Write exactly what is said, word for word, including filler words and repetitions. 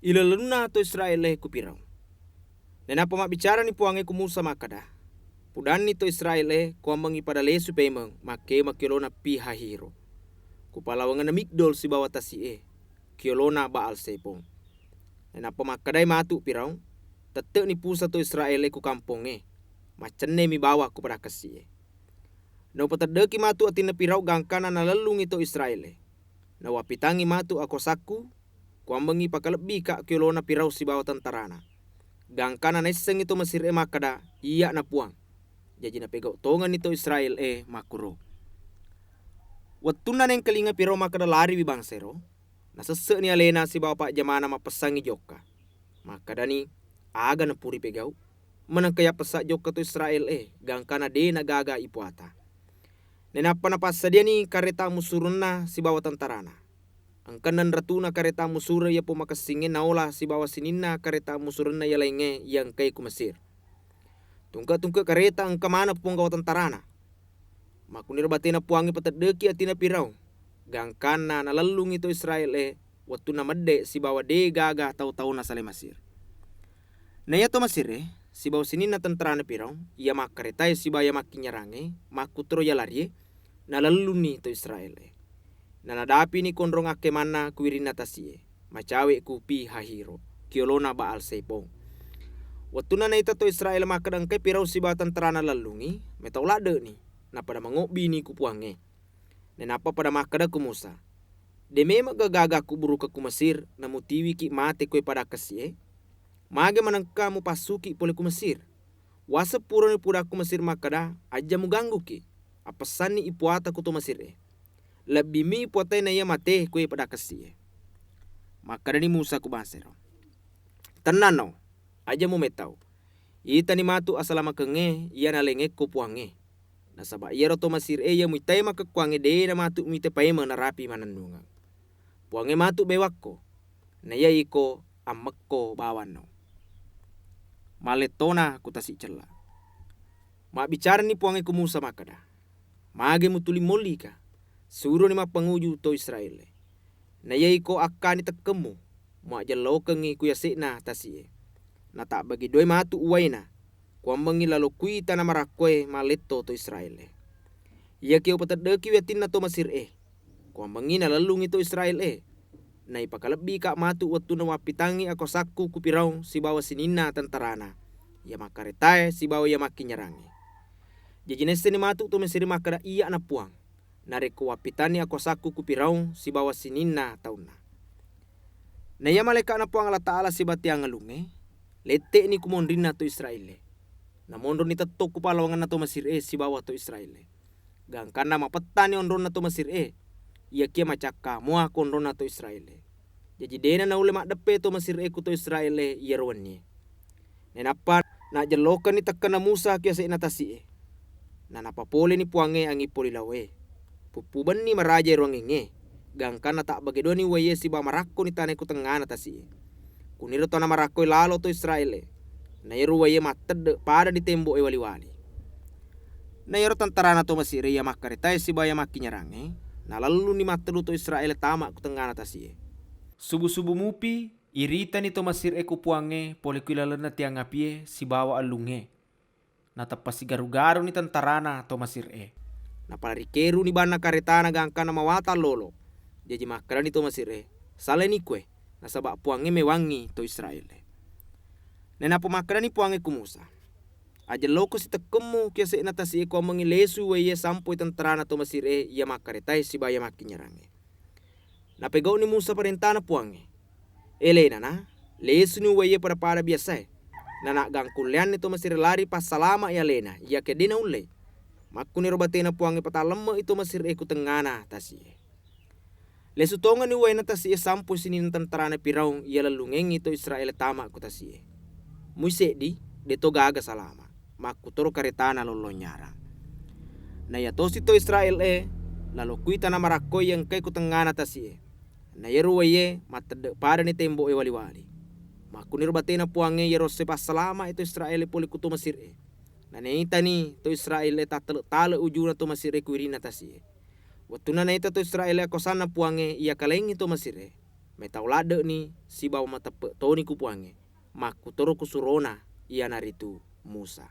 ilellunna to Israél-é ku Firaung. Nainappa mabbicarani Puwangnge ku Musa makkeda, "Pudanni to Israél-é kuwammengngi pada lésu paimeng makkema ki yolona Pi-Hahirot, ku palawangenna Migdol sibawa tasi'é, ki yolona Baal-Zéfon." Nainappa makkedai matu Firaung, "Tette'ni pusa to Israél-é ku kampongngé, maccennémi bawang ku pada kessi'é." Naupateddeki matu atinna Firaung gangkanna nalellungngi to Israél-é. Nawappitangngi matu akuwasakku, kuwammengngi pakalebbika ki yolona Firaung sibawa tentarana. Gangkanna naissengngi to Mesir-é makkeda, "Iyya'na Puwang." Jaji napégau tongenni to Israél-é makkuro. Wettunna naéngkalinga Firaung makkeda lariwi bangsaéro, nasesse'ni aléna sibawa pajjamana mappessangngi jokka. Makkedani, "Aga napuri pégau? Manengka yappessa jokka to Israél-é, gangkanna dé' nagaga ipuwata." Nainappa napassadiani karéta musurenna sibawa tentarana. Engka enneng ratuna karéta musureng iya pomakessingngé naola sibawa sininna karéta musurenna iya laingngé iya engkaé ku Mesir. Tungke-tungke karéta engka maneng ponggawa tentarana. Makkuniro baténa Puwangnge pateddeki atinna Firaung, gangkanna nalellungngi to Israél-é wettunna medde sibawa dé' gaga tau-tauna salai Mesir. Na iya to Mesir-é sibawa sininna tentarana Firaung, iya makkarétaé sibawa iya makkinnyarangngé, makkutoro iya larié, nalellunni to Israél-é. Nanadapini konrong akkémanna ku wirinna tasi'é, macawé ku Pi-Hahirot, ki yolona Baal-Zéfon. Wettunna naita to Israél makkeda engkai Firaung sibawa tentarana lellungngi, métau ladde'ni, napada mangobbini ku Puwangnge. Nainappa pada makkeda ku Musa, "Dé' mémegga gaga kubburukeng ku Mesir, namutiwiki maté koé pada kessi'é? Magi manengka mupassuki polé ku Mesir? Waseng purani pudakku Mesir makkeda, ajja mugangguki, appessanni ipuwata ku to Mesir-é. Lebbimi ipuwataé naiya maté koé pada kessi'é." Makkedani Musa ku bangsaéro, "Tennanno, aja mumétau. Itani matu asalamakengngé iya nalaingngékko Puwangnge. Nasaba iyaro to Mesir-é iya muitai makkekkuwangngé dé'na matu muitai paimeng narapi mannennungeng. Puwangnge matu béwakko, naiya iko ammekko bawanno. Mallettona ku tasi cella." Mabbicarani Puwangnge ku Musa makkeda, "Magi mutuli mollika? Suroni mappanguju to Israél-é. Naiya iko akkani tekkemmu, muajjellokengngi ku yasé'na tasi'é. Natabbagi duwai matu uwaina, kuwammengngi lalo kui tana marakkoé malletto to Israél-é. Iyakiya upateddekiwi atinna to Mesir-é, kuwammengngi nalellungngi to Israél-é. Naipakalebbika matu wettunna wappitangngi akuwasakku ku Firaung sibawa sininna tentarana, iya makkarétaé sibawa iya makkinnyarangngé." Jaji naissenni matu to Mesir makkeda, "Iyya'na Puwang, narékko wappitanni akuwasakku ku Firaung sibawa sininna taunna." Naiya malaéka'na Puwang Allataala sibawa tiangngellungngé, lette'ni ku monrinna to Israél-é. Namonroni tettong ku pallawangenna to Mesir-é sibawa to Israél-é. Gangkanna mapettani onronna to Mesir-é, iyakiya macakka mua ku onronna to Israél-é. Jaji dé'na naullé maddeppé to Mesir-é ku to Israél-é iyaro wennié. Nainappa najjellokenni tekkenna Musa ki yasé'na tasi'é. Nanappapoléni Puwangnge anging polilaué. Puppu benni maraja éro angingngé, gangkanna tabbagé duwani uwaié sibawa marakkoni tanaé ku tengngana tasi'é. Kuniro tana marakkoi lalo to Israél-é, na iyaro uwaié mattedde pada di témbo'é wali-wali. Na iyaro tentarana to Mesir-é iya makkarétaé sibawa iya makkinnyarangngé, nalellunni mattedu to Israél-é tama ku tengngana tasi'é. Subu-subu mupi, iritani to Mesir-é ku Puwangnge polé ku ilalenna tiang apié sibawa ellungngé. Nateppa sigaru-garuni tentarana to Mesir-é. Napada rikéruni banna karétana gangkanna mawatang lolo. Jaji makkedani to Mesir-é, "Salaini kué, nasaba Puwangnge méwangngi to Israél-é." Nainappa makkedani Puwangnge ku Musa, "Ajelloko sitekkemmu ki yasé'na tasi'é kuwammengngi lésu uwaié sampoi tentarana to Mesir-é iya makkarétaé sibawa iya makkinnyarangngé." Napégau'ni Musa paréntana Puwangnge. Élénana, lésuni uwaié pada-pada biyasaé. Nanaggangkulléanni to Mesir lari passalama'i aléna, iyakiya dé' naulléi. Makkuniro baténa Puwangnge patallemme'i to Mesir-é ku tengngana tasi'é. Lésu tongenni uwaina tasi'é sampoi sininna tentarana Firaung iya lellungngéngngi to Israél tama ku tasi'é. Mui séddi, dé'to gaga salama. Makkutoro karétana lollong nyarang. Na iya tosi to Israél-é, lalo kui tana marakko iya engkaé ku tengngana tasi'é. Na iyaro uwaié mattedde padani témbo'é wali-wali. Makkuniro baténa Puwangnge iyaro esso passalama'i to Israél-é polé ku to Mesir-é. Na naitani to Israél-é tattale-tale ujuna to Mesir-é ku wirinna tasi'é. Wettunna naita to Israél-é akuwasanna Puwangnge iya kalaingngi to Mesir-é, Metau ladde'ni sibawa mateppe' toni ku Puangnge, makkutoro ku surona, iyanaritu Musa.